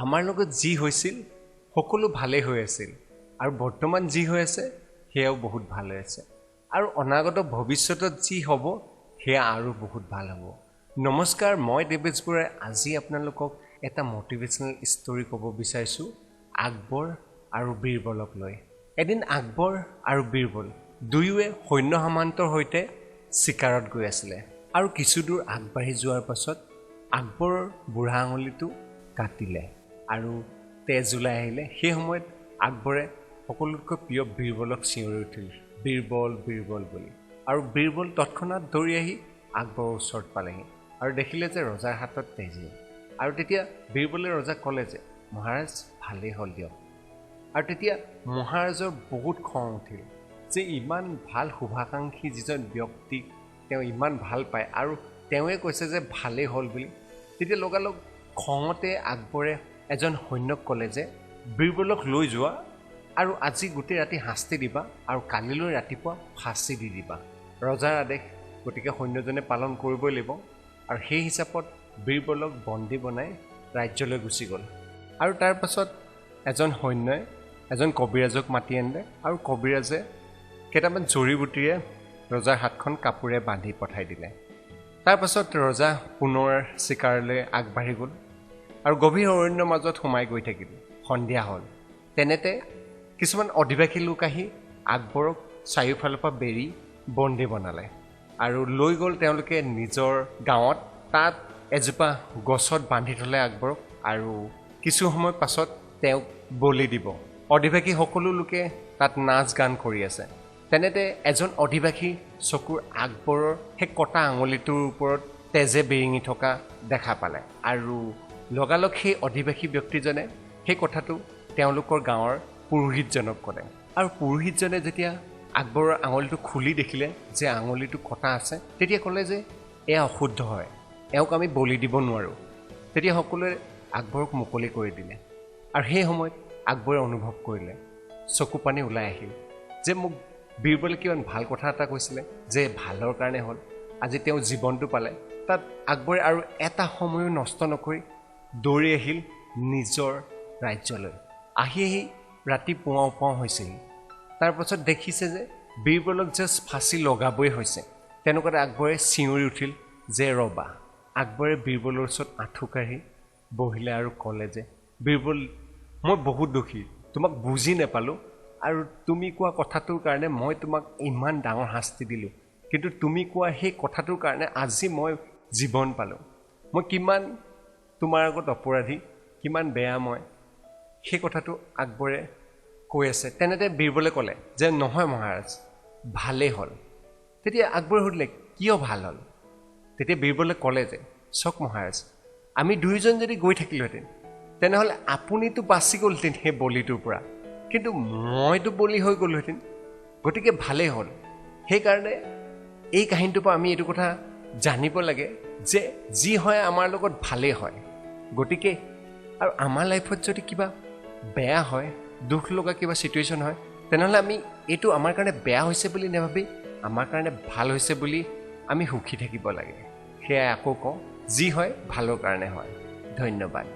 আমাৰ লগত যি হৈছিল সকলো ভালেই হৈ আছিল আৰু বৰ্তমান যি হৈ আছে সেয়াও বহুত ভাল হৈ আছে আৰু অনাগত ভৱিষ্যতত যি হ'ব সেয়া আৰু বহুত ভাল হ'ব। নমস্কাৰ, মই দেৱেশ বৰাই আজি আপোনালোকক এটা মটিভেশ্যনেল ষ্টৰী ক'ব বিচাৰিছোঁ আকবৰ আৰু বীৰবলক লৈ। এদিন আকবৰ আৰু বীৰবল দুয়োৱে সৈন্য সামন্তৰ সৈতে চিকাৰত গৈ আছিলে আৰু কিছু দূৰ আগবাঢ়ি যোৱাৰ পাছত আকবৰৰ বুঢ়া আঙুলিটো কাটিলে আৰু তেজ ওলাই আহিলে। সেই সময়ত আকবৰে সকলোতকৈ প্ৰিয় বীৰবলক চিঞৰি উঠিল, বীৰবল বীৰবল বুলি। আৰু বীৰবল তৎক্ষণাত দৌৰি আহি আকবৰৰ ওচৰত পালেহি আৰু দেখিলে যে ৰজাৰ হাতত তেজেই। আৰু তেতিয়া বীৰবলে ৰজাক ক'লে যে মহাৰাজ, ভালেই হ'ল দিয়ক। আৰু তেতিয়া মহাৰাজৰ বহুত খং উঠিল যে ইমান ভাল শুভাকাংক্ষী যিজন ব্যক্তিক তেওঁ ইমান ভাল পায় আৰু তেওঁৱে কৈছে যে ভালেই হ'ল বুলি। তেতিয়া লগালগ খঙতে আকবৰে এজন সৈন্যক ক'লে যে বীৰবলক লৈ যোৱা আৰু আজি গোটেই ৰাতি শাস্তি দিবা আৰু কালিলৈ ৰাতিপুৱা ফাঁচি দি দিবা। ৰজাৰ আদেশ, গতিকে সৈন্যজনে পালন কৰিবই লাগিব। আৰু সেই হিচাপত বীৰবলক বন্দী বনাই ৰাজ্যলৈ গুচি গ'ল। আৰু তাৰ পাছত এজন সৈন্যই এজন কবিৰাজক মাতি আনিলে আৰু কবিৰাজে কেইটামান জৰি বুটিৰে ৰজাৰ হাতখন কাপোৰে বান্ধি পঠাই দিলে। তাৰপাছত ৰজা পুনৰ চিকাৰলৈ আগবাঢ়ি গ'ল আৰু গভীৰ অৰণ্যৰ মাজত সোমাই গৈ থাকিল। সন্ধিয়া হ'ল। তেনেতে কিছুমান অধিবাসী লোক আহি আকবৰক চাৰিওফালৰ পৰা বেৰি বন্দী বনালে আৰু লৈ গ'ল তেওঁলোকে নিজৰ গাঁৱত। তাত এজোপা গছত বান্ধি থ'লে আকবৰক আৰু কিছু সময় পাছত তেওঁক বলি দিব। অধিবাসী সকলো লোকে তাত নাচ গান কৰি আছে। তেনেতে এজন অধিবাসী চকুৰ আকবৰৰ সেই কটা আঙুলিটোৰ ওপৰত তেজে বিৰিঙি থকা দেখা পালে আৰু লগালগ সেই অধিবাসী ব্যক্তিজনে সেই কথাটো তেওঁলোকৰ গাঁৱৰ পুৰোহিতজনক ক'লে। আৰু পুৰোহিতজনে যেতিয়া আকবৰৰ আঙুলিটো খুলি দেখিলে যে আঙুলিটো কটা আছে, তেতিয়া ক'লে যে এয়া অশুদ্ধ হয়, এওঁক আমি বলি দিব নোৱাৰোঁ। তেতিয়া সকলোৱে আকবৰক মুকলি কৰি দিলে। আৰু সেই সময়ত আকবৰে অনুভৱ কৰিলে, চকু পানী ওলাই আহিল যে মোক বীৰবলে কিমান ভাল কথা এটা কৈছিলে যে ভালৰ কাৰণে হ'ল, আজি তেওঁ জীৱনটো পালে। তাত আকবৰে আৰু এটা সময়ো নষ্ট নকৰি দৌৰি আহিল নিজৰ ৰাজ্যলৈ। আহি আহি ৰাতি পুৱাওঁ পুৱাওঁ হৈছেহি। তাৰপাছত দেখিছে যে বীৰবলক জাষ্ট ফাঁচি লগাবই হৈছে। তেনেকুৱাতে আকবৰে চিঞৰি উঠিল যে ৰবা। আকবৰে বীৰবলৰ ওচৰত আঁঠু কাঢ়ি বহিলে আৰু ক'লে যে বীৰবল, মই বহুত দুখী, তোমাক বুজি নাপালোঁ আৰু তুমি কোৱা কথাটোৰ কাৰণে মই তোমাক ইমান ডাঙৰ শাস্তি দিলোঁ, কিন্তু তুমি কোৱা সেই কথাটোৰ কাৰণে আজি মই জীৱন পালোঁ। মই কিমান তোমাৰ আগত অপৰাধী, কিমান বেয়া মই, সেই কথাটো আকবৰে কৈ আছে। তেনেতে বীৰবলে ক'লে যে নহয় মহাৰাজ, ভালেই হ'ল। তেতিয়া আকবৰে সুধিলে কিয় ভাল হ'ল? তেতিয়া বীৰবলে ক'লে যে চাওক মহাৰাজ, আমি দুয়োজন যদি গৈ থাকিলোহেঁতেন তেনেহ'লে আপুনিতো বাচি গ'লহেঁতেন সেই বলিটোৰ পৰা, কিন্তু মইতো বলি হৈ গ'লোহেঁতেন, গতিকে ভালেই হ'ল। সেইকাৰণে এই কাহিনীটোৰ পৰা আমি এইটো কথা জানিব লাগে যে যি হয় আমাৰ লগত ভালেই হয়। গতিকে আৰু আমাৰ লাইফত যদি কিবা বেয়া হয়, দুখ লগা কিবা চিটুৱেশ্যন হয়, তেনেহ'লে আমি এইটো আমাৰ কাৰণে বেয়া হৈছে বুলি নাভাবি আমাৰ কাৰণে ভাল হৈছে বুলি আমি সুখী থাকিব লাগে। সেয়াই আকৌ কওঁ, যি হয় ভালৰ কাৰণে হয়। ধন্যবাদ।